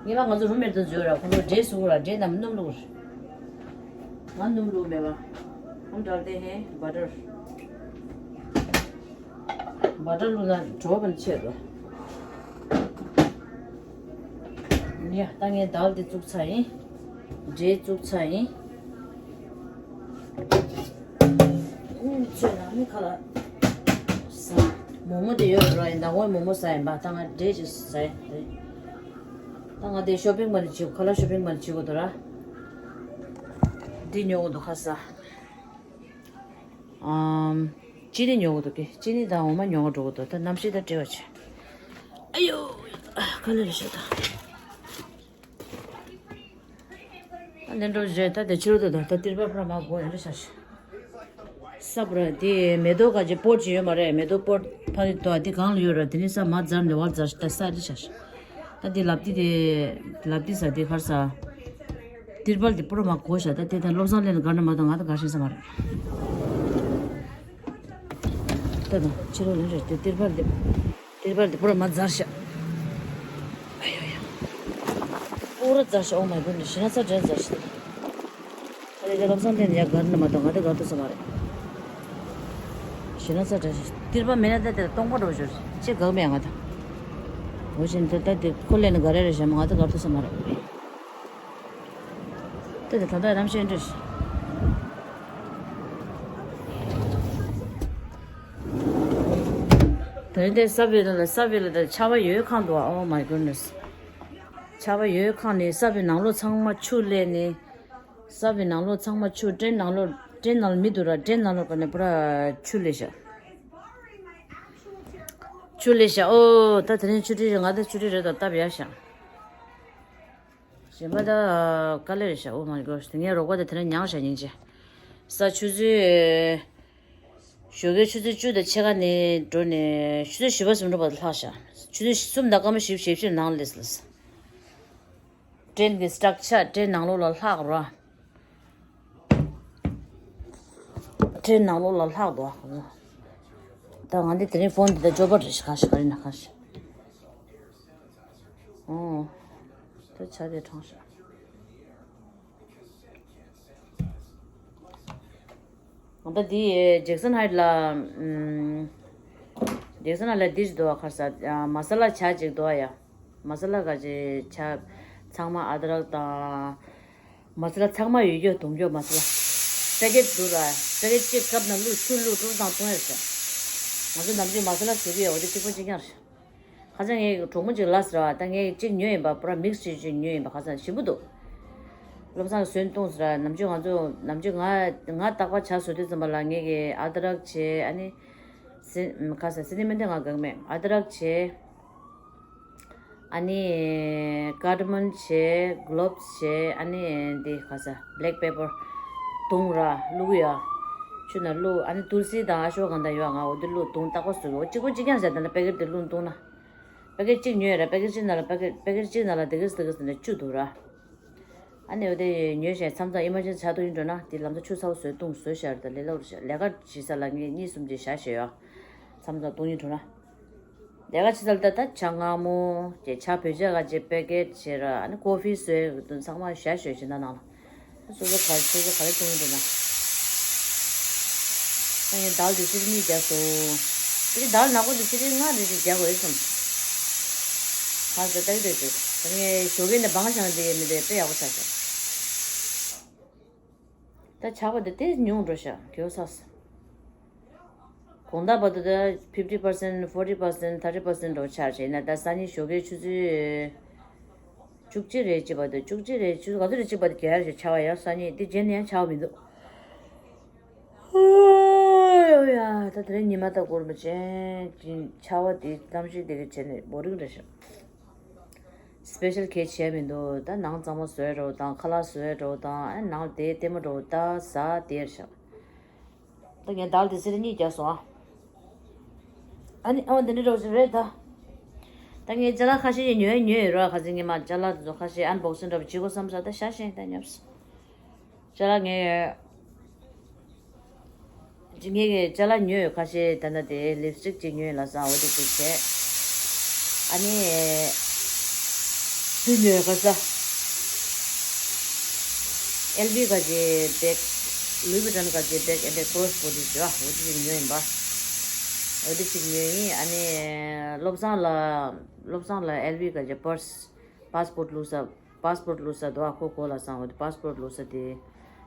ངས་མ་ང་ཚོ་རུམ་མེར་དུ་འཛུལ་ར། ཁོ་ཚོ་འབྲས་བཟོ་གི་ར། འབྲས་རྣམས་སྣུམ་བླུགས། ང་སྣུམ་བླུགས་མེད་པ། हम डालते हैं बटर। བ་ཏར་བླུགས་ན་བྲོ་བ་ཆེ་རུ། ཡ་ད་ངས་དལ་དེ་བཙུགས་ཚར་ཡིན། འབྲས་བཙུགས་ཚར་ཡིན། ཨུམ་ཚོད་ན་མི་ཁ་ལ་ཟ། མོག་མོག་དེ་ཡོད་ར་ཡིན། ད་ངོས་མོག་མོག་ཟ་ཡིན་པ། ད་ང་འབྲས་ཅིག་ཟ་ཡིན། ད་ང་དེ་ཤོ་པིང་མ་ནི་བྱེད་དགོས། ཁ་ལ་ཤོ་པིང་མ་ནི་བྱེད་དགོས་འདུག་ར། འདི་ཉོ་དགོས་འདུག་ཁ་ས། ཨམ། ཅི་ནི་ཉོ་གི་འདུག་གི་ཅི་ནི་དང་འོ་མ་ཉོ་གི་འགྲོ་གི་འདུག་ད་གནམ་གཤིས་དང་འབྲེལ་བ་བྱས། ཨ་ཡོ། ག་ལེར་ཤོད་ད། ད་ལན་འགྲོ་བཞིན་ད་དེ་ཕྱི་རོལ་དུ་དང་ད་ཏིར་པ་ཕར་མ་གོ་ཡང་འདྲ་ཆགས་ཤག་ས་བུ་ར་དེ་མེ་ཏོག་ག་ཅི་པོ་ཅི་ཡོད་མ་རེད། མེ་ཏོག་པོ་ཕ་རི་དོ་དེ་གང་ལ་ཡོད་ར། དེ་ནི་ས་མ་ཛར་འདི་བར་ཛར་ཤག་ད་ས་རི་ཆགས་ཤག་ད་འདི་ལབ་ཏི་དེ། ལབ་ཏི་ས་དེ་ཁར་ས། ཏིར་པལ་དེ་པུ་ར་མ་གོ་ཤག་ད་དེ་ད་བློ་བཟང་ལེན་དགར་ན་མ་གཏོགས་ང་ད་དགར་ཤེས་ས་མ་རེད། ད་ད་ཕྱི་ལོགས་ལེན་རེད་དེ་ཏིར་པལ་དེ། ཏིར་པལ་དེ་པུ་ར་མ་ཛར་ཤག་ཨ་ཡོ་ཡ། པུ་ར་ཛར་ཤག Oh my goodness. ཞེ་ན་ཚ་དྲན་ཛར་ཤག་ད་དེ་ད་བློ་བཟང་ལེན་ཡ་དགར་ན་མ་གཏོགས་ང་ད་དགར་ཐུབ་ས་མ་རེད། ཞེ་ན་ཚ་དྲན་ཤག་ཏིར་པལ་མེད་ན་ད་དེ་སྟོང་པ་འགྲོ་ཤོར་ཅེས་དགག་མེད་ང་ད། འོ་བཞིན་དུ་ད་དེ་ཁོ་ལེན་ན་ག་རེ་རེད་ཞེ་མ་ང་ད་དགར་ཐུབ་ས་མ་རེད། ད་དེ་ད་ལྟ་རམ་ཤེས་འདྲ་ཞིག་དེ་རིང་དེ་ས་བི་ལ་ས་བི་ལ་དེ་ཆར་པ་ཡོད་ཁང་འདུག Oh my goodness. ཆར་པ་ཡོད་ཁང་ནས་ས་བི་ནང་ལོགས་ཚང་མ་ཆུ་ལས་ནས། ས་བི་ནང་ལོགས་ཚང་མ་ཆུ། ཊེན་ནང་ལོགས་ཊེན་ནང་ལོགས་མི་འདུག་ར། ཊེན་ནང་ལོགས་པ་ནས་པུ་ར་ཆུ་ལས་ཤག་ཆུ་ལས་ཤག་ཨོ་ད་དེ་རིང་ཆུ་ཊི་རེད། ང་ད་ཆུ་ཊི་རེད་དོ་སྟབས་ཡག་ཤག་གཞན་པ་ད་དཀའ་ལས་རེད་ཤག Oh my gosh. དེ་ངའི་རོགས་པ་དེ་དེ་རིང་མྱངས་ཤག་སྙིང་རྗེ། ས་ཆུ་ཚོད། ཞོགས་ཀའི་ཆུ་ཚོད་བཅུ་དང་ཕྱེད་ཀ་ནས་འགྲོ་ནས་ཆུ་ཚོད་བཞི་པ་ཙམ་འགྲོ་བར་ལྷག་ཤག་ཆུ་ཚོད་གསུམ་དང་སྐར་མ་བཞི་བཅུ་ཞེ་བཞི་ནང་སླེབས་སོང་། ཊེན་གྱི་སི་ཊག་ཆགས། ཊེན་ནང་ལོགས་ལ་ལྷག་རོགས། ཊེན་ནང་ལོགས་ལ་ལྷག་འདུག་ད་ང་འདི་དེ་རིང་ཕོན་འདི་ད་འབྱོར་པ་རེད་ཤག་ག་ཤག་ག་རེ་ན་ག་ཤག་ཨོ། ད་ཆ་དེ་དྲངས་ཤག་ད་འདི་ཇེག་སན་ཧའིཊ་ལ། ཨམ། ཇེག་སན་ཧའིཊ་ལ་འདི་ཞིག་འདུག་བ། ཁར་ས་མ་ས་ལ་ཇ་ཅིག་འདུག་བ་ཡ། མ་ས་ལ་ག་ཅིག་ཇ་ཚང་མ་ཨ་དྲག་དང་། མ་ས་ལ་ཚང་མ་ཡོད་རྒྱུ་དུང་རྒྱུ་མ་ས་ལ། པེ་ཀེཊ་འདུག་ར། པེ་ཀེཊ་གཅིག་ཀབ་ནང་བླུགས་ཆུ་བླུགས་ཀྲུར་དང་བཏུང་ཡ་རེད་ཤག་ང་ཚོ་ནམ་རྒྱུན་མ་ས་ལ་བཟོ་གི་ཡོད། འོ་དེ་གཅིག་པ་གཅིག་རྐྱང་རེད། ཁ་སང་ངའི་གྲོགས་མོ་གཅིག་ལབ་ཟེར་བ། ད་ངས་གཅིག་ཉོས་ཡིན་པ། པུ་ར་མིག་སི་བྱས་བྱས་ཉོས་ཡིན་པ། ཁ་སང་ཞིམ་པོ་འདུག་བློ་བཟང་གིས་བཟོས་བཏུང་ཟེར་བ། ནམ་རྒྱུན་ང་ཚོ་ནམ་རྒྱུན་ང་ང་རྟག་པར་ཇ་བཟོ་དུས་ཙམ་པ་ལ་ངས་ཀྱི་ཨ་དྲག་བྱས། ཨ་ནི་སི་ཁ་སང་སི་ནི་མོན་དེ་ང་གང་མེད། ཨ་དྲག་བྱས། ཨ་ནི་ཀར་ཌ་མོན་བྱས། ཀློབ་བྱས། ཨ་ནི་འདི་ཁ་ས་བྷེ་ལེག་པེ་པར་བརྡུངས་ར་བླུགས་ཡ། ཆུ་ནང་བླུགས། ཨ་ནི་ཏུལ་སི་དང་ཨ་ཤོ་ག་དང་ཡོད། ང་འོ་དེ་བླུགས་བརྡུངས་རྟག་པར་བཟོས། འོ་གཅིག་པོ་གཅིག་རྐྱང་བྱས། ད་ནི་པེ་ཀེ་ཊི་དེ་བླུགས་བརྡུངས་ན། པེ་ཀེ་ཊི་གཅིག་ཉོས་ར། པེ་ཀེ་ཊི་གཅིག་ནང་ལ་པེ་ཀེ་ཊི་པེ་ཀེ་ཊི་གཅིག་ནང་ལ་དེ་གིས་དེ་གིས་ནས་བཅུ་འདུག་ར། ཨ་ནི་འོ་དེ་ཉོས་བྱས་མཚམས་མཚམས་ཨི་མར་ཇེན་སི་ཆགས་འདུག་ཡིན་འགྲོ་ན་དེ་ལམ་སང་ཆུ་ཚ་པོ་བཟོས་བརྡུངས་བཟོས་བཞག་ར། ད་ལས་སླ་པོ་རེད་ཤག་ལས་ཀ་བྱེད་ས་ལ་ངས་གཉིས་གསུམ་ཅིག་བཞག་བཞག་ཡོད། མཚམས་མཚམས་བརྡུངས་ཡིན་འགྲོ་ན། ལས་ཀ་བྱེད་ས་ལ་ད་ད་ཇ་མངར་མོ་བྱས། ཇ་བོད་ཇ་ག་ཅིག་པེ་ཀེ་ཊི་བྱས་ར། ཨ་ནི་ཀོ་ཕི་བཟོས་དུས་ཚང་མ་བཞག་བཞག་བྱས་ན་ནང་ལ། སོ་སོ་ག་སོ་སོ་ག་རེ་བྱུང་འདུག་ན། ཨ་ནི་དཱལ་དེ་ཚིག་གཉིས་རྒྱག་སོང་། དེ་དཱལ་ནག་པོ་དེ་ཚིག་ལྔ་རེ་ཞིག་རྒྱག་དགོས་བསམ། ཧ་ཟ་ཏག་ཏག་ཅིག་ད་ངས་ཞོགས་ཀས་ནས་བང་བཞངས་དེ་མི་འདྲ་དཔེ་ཡག་པོ་ཆགས་ཤག་ད་ཇག་པ་འདི་ཏོག་ཙམ་ཉུང་འགྲོ་ཤག་གེའུ་ཚ་ས། དགོང་དག་བར་དུ་ད་fifty percent, forty percent, thirty percent འགྲོ་ཆགས་བྱས་ན། ད་སང་ཉིན་ཞོགས་ཀའི་ཆུ་ཚོད་བཅུ་གཅིག་རེད་ཅེས་བར་དུ། བཅུ་གཅིག་རེད། ཆུ་ཚོད་ག་ཚོད་རེད་ཅེས་བར་དུ་རྒྱག་ཡ་ཞིག་ཆགས་པ་ཡ། སང་ཉིན་འདི་རྗེས་ནས་ཡང་ཆགས་པ་མི་འདུག་ཨོ་ཡ། ད་དེ་རིང་ཉི་མ་ད་གུར་མ་ཅན་གྱི་ཆར་པ་འདི་གཏམ་བཤད་འདི་གི་བྱས་ནས་བོ་རིང་རེད་ཤག་སི་པེ་ཤལ་གས་བྱས་མི་འདུག་ད་ནང་གཙང་མ་བཟོས་འགྲོ་དང་། ཁ་ལག་བཟོས་འགྲོ་དང་། ཨ་ནང་དེ་ལྟད་མོ་འགྲོ། ད་ཟ་དེར་ཤག་ད་ངས་དཱལ་དེ་ཚིག་གཉིས་རྒྱག་སོང་ཨ། ཨ་ནི་ཨོ་འདི་འདྲ་འགྲོ་ཞིག་རེད་ད། ད་ངས་ཅ་ལག་ཁ་ཤས་ཉོས་ཉོས་ཡོད་ར། ཁ་སང་ངས་མ་ཅ་ལག་དེ་ཚོ་ཁ་ཤས་ཨན་བོག་སིང་འདྲ་པོ་བྱེད་དགོས་བསམ་ས། ད་ཤ་ཞེན་ད་ཉོབ་སོང་། ཅ་ལག་ངས་ངས་ཀྱི་ཅ་ལག་ཉོས་ཡོད་ཁ་ཤས། ད་ལྟ་དེ་ལིབ་སི་ཊིག་ཅིག་ཉོས་ལབ་སོང་། འོ་དེ་ཅིག་བྱས། ཨ་ནི་འདི་ཉོས་ཡོད་ཁ་ས། ཨེལ་ཝི་ག་ཅིག་བེག་ལུའི་བི་ཊོན་ག་ཅིག་བེག་ཨེ་འདྲ་ཀོ་རོ་སི་པོ་ཊི་ཅིག་ཡོད། འོ་དེ་ཅིག་ཉོས་ཡིན་པ། འོ་དེ་ཅིག་ཉོས་ཡིན། ཨ་ནི་བློ་བཟང་ལ་བློ་བཟང་ལ་ཨེལ་ཝི་ག་ཅིག་པར་སི། པཱ་སི་པོར་ཊི་བླུགས་ས། པཱ་སི་པོར་ཊི་བླུགས་ས་འདུག་ཨ། ཁོ་གོ་ལ་སང་འོ་དེ་པཱ་སི་པོར་ཊི་བླུགས་ས་དེ།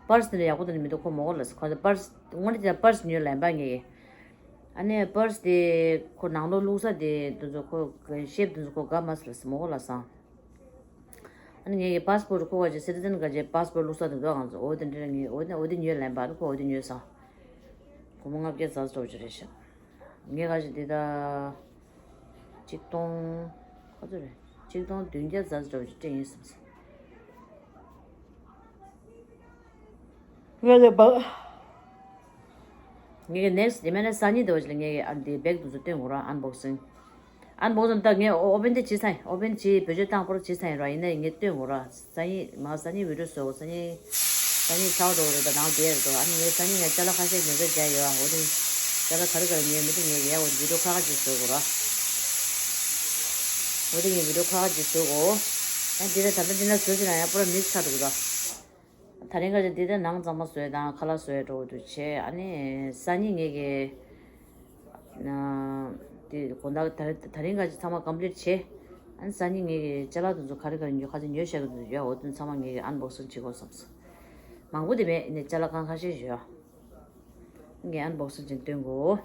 པར་སི་དེ་འདྲ་ཡག་པོ་དེ་འདྲ་མི་འདུག་ཁོ་མོ་གོ་ལ་སང་། ཁོ་པར་སི་དངོས་གནས་དེ་པར་སི་ཉོས་ལབ་པ་ངས། ཨ་ནི་པར་སི་དེ་ཁོ་ནང་ལོགས་བླུགས་ས་དེ་དེ་ཚོ་ཁོ་ཤེབ་དེ་ཚོ་ཁོ་དགའ་མ་སོང་ལ་སང་མོ་གོ་ལ་སང་། ཨ་ནི་ངས་ཀྱི་པཱ་སི་པོར་ཊི་ཁོ་ག་ཅིག་སི་ཊི་ཛན་ག་ཅིག་པཱ་སི་པོར་ཊི་བླུགས་ས་དེ་འདུག་ང་ཚོ་འོ་དེ་འདྲ་ངས་འོ་དེ་འོ་དེ་ཉོས་ལབ་པ། ཨ་ནི་ཁོ་འོ་དེ་ཉོས་སང་། སྒོར་མོ་ལྔ་བརྒྱ་ཙམ་འགྲོ་གི་རེད་ཤག་ངས་ག་ཅིག་འདི་ད་ཆིག་སྟོང་ག་ཚོད་རེད། ཆིག་སྟོང་བདུན་བརྒྱ་ཙམ་འགྲོ་གི་སྤྲད་ཡིན་བསམ་སོང་། ངས་ལས་པ། ངས་ཀྱི་ནེག་སི་ཊི་དེ་མིན་ན་སང་ཉིན་དེ་བ་ཞིག་ལ་ངས་ཀྱི་ཨ་འདི་བེག་དེ་ཚོ་སྟོན་དགོས་ར། ཨན་བོག་སིང་། ཨན་བོག་སིང་ད་ངས་ཨོ་པན་དེ་བྱེད་ཚར་ཡིན། ཨོ་པན་བྱེད་བེད་སྤྱོད་བཏང་པོ་ར་བྱེད་ཚར་ཡིན་ར། ཡིན་ནའི་ངས་སྟོན་དགོས་ར། སང་ཉིན་མ་སང་ཉིན་བི་ཌི་ཡོ་བཟོ་དགོས། སང་ཉིན་སང་ཉིན་ཆར་པ་འགྲོ་གི་རེད། ད་ནང་བསྡད་རེད་དོ། ཨ་ནི་ངས་སང་ཉིན་ངས་ཅ་ལག་ཁ་ཤས་ཉོ་གི་བསྡད་ཡོད། ཨ་འོ་དེ་ཅ་ལག་ག་རེ་ག་རེ་ཉོས་མེད་དེ་ངས་ཡ་འོ་དེ་བི་ཌི་ཡོ་ཁ་ཁ་ཅིག་བཟོ་དགོས་ར། འོ་དེ་ངས་བི་ཌི་ཡོ་ཁ་ཁ་ཅིག་བཟོ་དགོས། ཨ་འདི་ལ་ད་ལྟ་འདི་ན་བཟོ་ཟིན་ན་ཡང་པུ་ར་མིག་སི་ཆགས་འདུག་ད། ད་རིང་ཁ་ཅིག་འདི་ལྟར་ནང་གཙང་མ་བཟོས་དང་ཁ་ལག་བཟོས་འགྲོ་འདུག་བྱས། ཨ་ནི་སང་ཉིན་ངས་ཀྱི་ཨ་དེ་དགོང་དག་ད་ད་རིང་ཁ་ཅིག་ཚང་མ་ཀམ་པི་ལིཊ་བྱས། ཨ་ནི་སང་ཉིན་ངས་ཀྱི་ཅ་ལག་དེ་ཚོ་ག་རེ་ག་རེ་ཉོ་ཁ་ཅིག་ཉོས་བཞག་གི་འདུག་ཡ། འོ་དེ་ཚང་མ་ངས་ཀྱི་ཨན་བོག་སིང་བྱེད་དགོས་བསམ་སོང་། མང་པོ་དེ་མེད། ཨ་ནི་ཅ་ལག་ཁང་ཁ་ཤས་ཤིག་ཡོད། ངས་ཨན་བོག་སིང་བྱས་སྟོན་དགོས།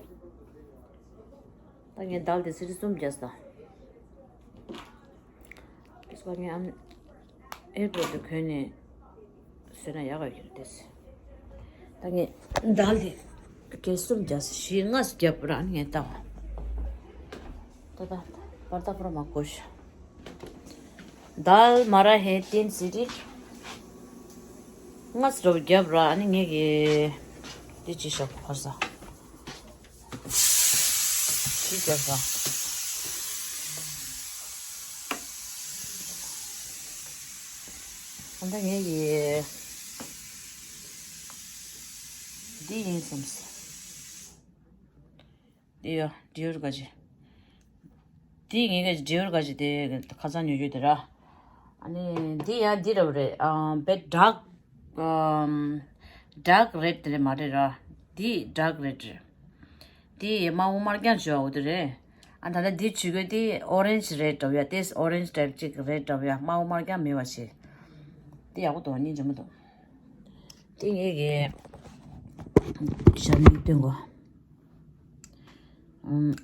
ད་ངས་དཱལ་དེ་ཚིག་གསུམ་བརྒྱབ་ས། དེ་ཚོ་ངས་ཨམ་ཨེར་པོར་ཊི་དུ་གོན་ནས་བཟོས་ན་ཡག་ག་ཡོད་རེད་དེ། ད་ངས་དཱལ་དེ་གས་གསུམ་བརྒྱབ་ས། བཞི་ལྔ་བརྒྱབ་ར། ཨ་ནི་ངས་བལྟ་བ། ད་ད་བར་ད་པུ་ར་མ་གོ་ཤ། དཱལ་མ་ར་ཧེ་ཏིན་སི་རི་ལྔ་ཙམ་བརྒྱབ་ར། ཨ་ནི་ངས་ཀྱི་དེ་ཅི་ཤོག་ཧོར་ས། ཅི་བརྒྱབ་ས། ཨ་ད་ངས་ཀྱི་འདི་ཡིན་བསམ་སོང་། འདི་ཡོ་ཌི་ཡོར་ག་ཅིག་འདི་ངས་ག་ཅིག་ཌི་ཡོར་ག་ཅིག་དེ་ཁ་སང་ཉོ་རྒྱུ་དེ་ར། ཨ་ནི་འདི་ཡང་འདི་ར་བ་རེད། ཨ་བེ་ཌག་ཨམ་ཌག་རེཌ་དེ་རེད་མ་རེད་ར། འདི་ཌག་རེཌ་རེད། འདི་དམར་པོ་དམར་རྐྱང་བྱོས་པ་འོ་དེ་རེད། ཨ་ད་ལྟ་འདི་བྱོས་གོས་འདི་ཨོ་རེན་ཇི་རེཌ་འདྲ་བོ་ཡ། ཏེས་ཨོ་རེན་ཇི་ཊའིབ་ཅིག་རེཌ་འདྲ་བོ་ཡ། དམར་པོ་དམར་རྐྱང་མེད་པ་བྱས། འདི་ཡག་པོ་འདུག་སྙིང་རྗེ་མོ་འདུག་འདི་ངས་ཀྱི་ཞར་ནས་སྟོན་གོ། ཨམ།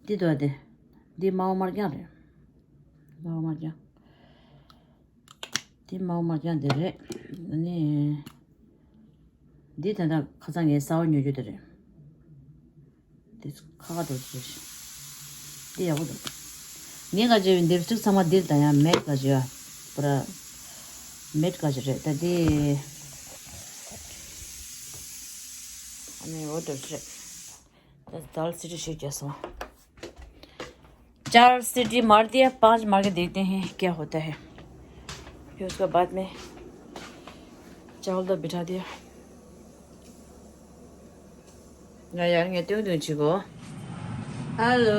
འདི་འདུག་སྟེ། འདི་དམར་པོ་དམར་རྐྱང་རེད། དམར་པོ་དམར་རྐྱང་། འདི་དམར་པོ་དམར་རྐྱང་འདི་རེད། ཨ་ནི། འདི་ད་ལྟ་ཁ་སང་ངས་གསར་པ་ཉོ་རྒྱུ་དེ་རེད། འདི་ཁ་ཁ་འགྲོ་རྒྱུ་རེད། འདི་ཡག་པོ་འདུག་ངས་ག་བྱས་པའི་ལིབ་སི་ཊིག་ཚང་མ་འདིར་ད་ཡང་མེཊ་ག་བྱས་པ། པུ་ར་མེཊ་ག་བྱས་རེད་ད་འདི། ཨ་ནི་འོ་འདྲ་རེད། ད་ཌལ་སི་ཊི་ཞིག་རྒྱག་སོང་། चार सीटी मार दिया, पांच मार के देखते हैं क्या होता है। फिर उसके बाद में चावल तो बिठा दिया। ང་ཡར་ངས་སྟོན་སྟོན་བྱེད་གོ། ཧ་ལོ།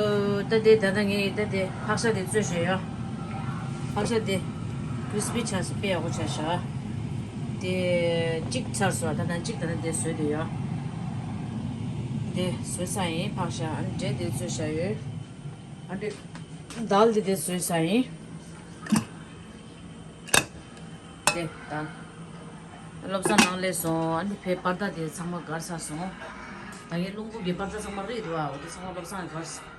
ད་དེ་ད་ལྟ་ངས་ད་དེ་ཕག་ཤ་དེ་བཙོས་བཞག་ཡོད། ཕག་ཤ་དེ་ཀྲིས་པི་ཆགས་སོང་། དཔེ་ཡག་པོ་ཆགས་ཤག་དེ་གཅིག་ཚར་སོང་། ད་ལྟ་གཅིག་ད་ལྟ་དེ་བཟོས་བསྡད་ཡོད། དེ་བཟོས་ཚར་ཡིན། ཕག་ཤ་ཨ་ནི་འབྲས་དེ་བཙོས་བཞག་ཡོད། ཨ་ནི་དལ་དེ་དེ་བཟོས་ཚར་ཡིན། དེ་ད། བློ་བཟང་ནང་སླེབས་སོང་། ཨ་ནི་ཕའི་པར་ད་དེ་ཚང་མ་བསྒར་ཚར་སོང་། ད་ངའི་རླུང་བུ་གི་པར་ད་ཚང་མ་རེད་འདུག་ཨ། འོ་དེ་ཚང་མ་བློ་བཟང་བསྒར་སོང་།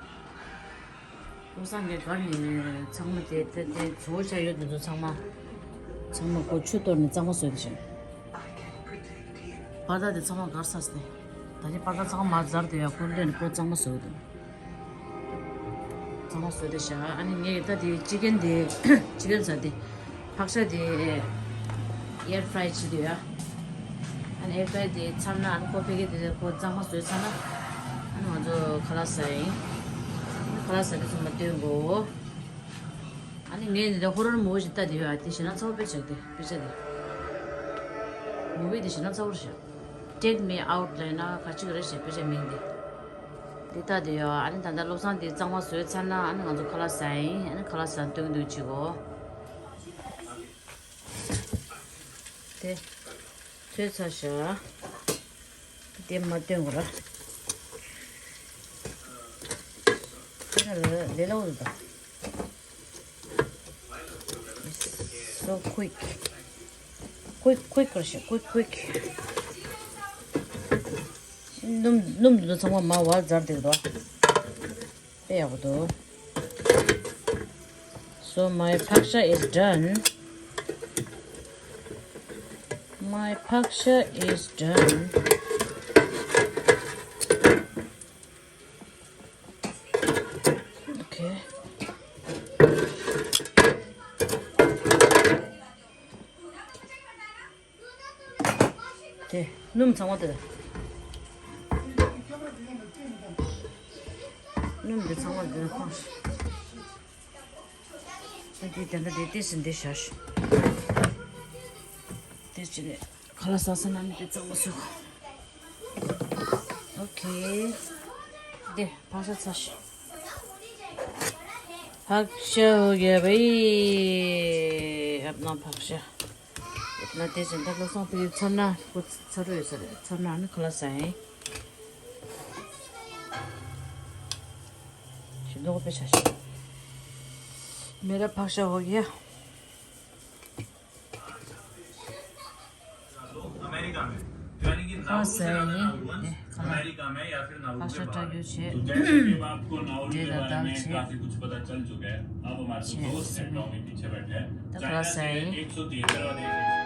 བློ་བཟང་གིས་བསྒར་ནས་ཚང་མ་དེ་དེ་དེ་བཟོ་བྱ་ཡོད་དེ་ཚོ་ཚང་མ། ཚང་མ་ཁོ་ཆུ་གཏོར་ནས་གཙང་མ་བཟོས་དེ་བཞིན། པར་ད་དེ་ཚང་མ་བསྒར་ཚར་སོང་། ད་ནི་པར་ད་ཚང་མ་ཟར་དེ་ཡ་ཁོ་ལེན་ཁོ་གཙང་མ་བཟོས་འདུག་གཙང་མ་བཟོས་ཏེ་བཞག་ཨ་ནི་ངས་ད་དེ་ཅི་ཀན་དེ་ཅི་ཀན་ཟེར་དེ་ཕག་ཤ་དེ་ཨེར་ཕ་རའི་བྱེད་དུས་ཡ། ཨ་ནི་ཨེར་ཕ་རའི་དེ་ཚར་ན། ཨ་ནི་ཁོ་ཕ་གི་དེ་ཁོ་གཙང་མ་བཟོས་ཚར་ན། ཨ་ནི་ང་ཚོ་ཁ་ལག་ཟ་ཡིན། ཨ་ནི་ཁ་ལག་ཟ་དུས་ཚང་མ་སྟོན་དགོས། ཨ་ནི་ངས་འདི་ཧོ་རོར་མུ་བི་ཞིག་ལྟ་དེ་ཡོད་ཨ། དེ་ཞེ་ན་ཚ་བོ་དཔེ་ཆགས་དེ་དཔེ་ཆ་དེ། མུ་བི་དེ་ཞེ་ན་ཚ་བོ་རེད་ཤག Take Me Out ལབ་ན་ག་ཅིག་རེད་ཤག་དཔེ་ཆ་མིང་དེ། འདི་ལྟ་དེ་ཡོད། ཨ་ནི་ད་ལྟ་བློ་བཟང་དེ་གཙང་མ་བཟོས་ཚར་ན། ཨ་ནི་ང་ཚོ་ཁ་ལག་ཟ་ཡིན། ཨ་ནི་ཁ་ལག་ཟ་སྟོན་སྟོན་བྱེད་གོ། དེ་བཟོས་ཚར་ཤག་དེ་མ་སྟོན་གོ་ར། དེ་ལ་ལས་སླ་པོ་འདུག So quick. Quick, quick རེད་ཤག Quick, quick. སྣུམ་སྣུམ་འདི་ཚང་མ་མར་བར་ཛར་བསྡད་འདུག་དཔེ་ཡག་པོ་འདུག So my paksha is done. My paksha is done. Okay. དེ་སྣུམ་ཚང་མ་དེ། སྣུམ་དེ་ཚང་མ་དེ་ཁོང་། ཨ་དེ་དེ་འདྲ་དེ་ཏིས་འདི་བཞག་ཤིག་དེ་ཅི་ནས་ཁ་ལག་ཟ་ས་ན་ནི་དེ་གཙང་མ་བཟོ། ཨོ་ཁེ། དེ་ཕག་ཤ་ཚར་ཤག་ཕག་ཤ་འོ་ཡ་བེ། ཨབ་ན་ཕག་ཤ། ཨབ་ན་དེ་བཞིན་ད་བློ་བཟང་ཕ་གིར་ཚར་ན་ཁོ་ཚར་རོ་ཡོད་ས་རེད། ཚར་ན་ནི་ཁ་ལག་ཟ་ཡིན། ཞིམ་མདོག་དཔེ་ཆ་ཞིག मेरा ཕག་ཤ་འོ་ཡ། अमेरिका में, तो यानी कि नाउरू से ज्यादा नाउरू वंश अमेरिका में या फिर नाउरू के बाहर है। तो जैसे कि अब आपको नाउरू के बारे में काफी कुछ पता चल चुका है, अब हमारे जो दोस्त हैं टॉमी पीछे बैठे हैं, चाइना के एक सौ तिहत्तरवां देश है।